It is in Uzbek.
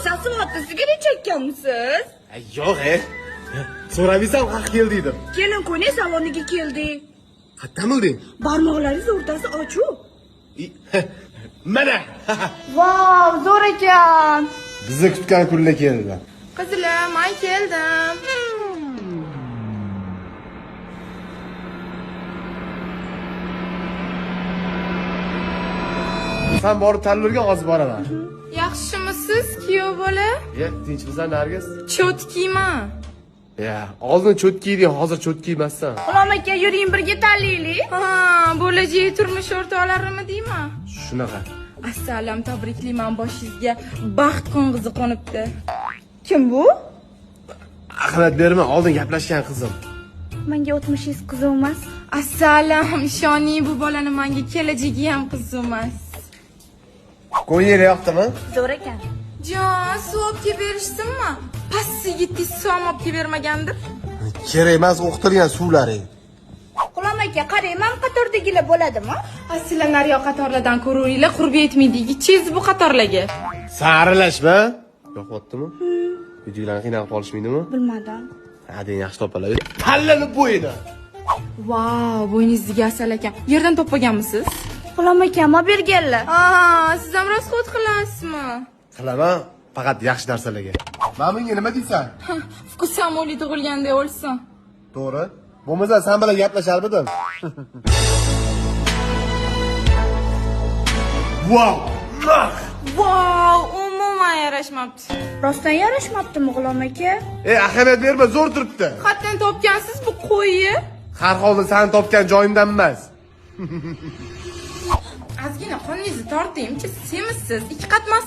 Sasivyapti, sigaret chekkanmisiz? Ay, yo'q, e. So'rabilsam haq kel dedim. Kelin ko'ynak saloniga keldik. Qayerdan bilding? Barmoqlaringiz o'rtasi ochuq. Mana. Vau, zo'r ekan. Bizni kutgan kunlar keldi. Qizlar, men keldim. Sen borib tanlurga hozir boraman. Yaxshimisiz, kuyov bola? Ye, tinchmisan Nargiz? Cho'tkiyman. Ya, oldin cho'tki eding, hozir cho'tki emassan. G'ulom aka, yuring birga tanlaylik. Ha, bo'lajak turmush o'rtoqlarimmi deyman. Shunaqa. Assalom, tabriklayman, boshingizga baxt qo'ng'izi qo'nibdi. Kim bu? Ahamiyat berma, oldin gaplashgan qizim. Menga o'tmishingiz qiziq emas. Assalom, ishoning, bu bolani menga kelajagi ham qiziq emas. Ko'ngil yoqdimi? Zo'r ekan. Jon, suv olib kelib berishsinmi? Past yigitdek suv ham olib kelib bermagandir. Kerak emas o'qitilgan suvlaring. G'ulom aka, qarang, men qatordagilar bo'ladimi? Sizlar naryoq qatorlardan ko'raveringlar, qurbi yetmaydi yigitchingiz bu qatorlarga. Sen aralashma. Yoqyaptimi? Uydagilarni qiynalib qolishmaydimi? Bilmadim. Ha, deng yaxshi topalar. Tanlanib bo'yini. Vau, bo'yningizdagi asal ekan. Yerdan topganmisiz? G'ulom aka, olib berganlar. Ha, siz ham rasxod qilasizmi? Qilaman, faqat yaxshi narsalarga. Mana bunga nima deysan? Vkus ham o'li tug'ilganda o'lsin. To'g'ri. Bo'lmasa sen bilan gaplasharmidim? Vau! Nah! Vau, umuman yarashmabdi. Rostdan yarashmabdimi G'ulom aka? Ey, ahamiyat berma, zo'r turibdi. Qayerdan topgansiz bu qo'yni? Har holda seni topgan joyimdan emas. Ozgina qoningizni tortayimchi, semizsiz, ikki qatmas.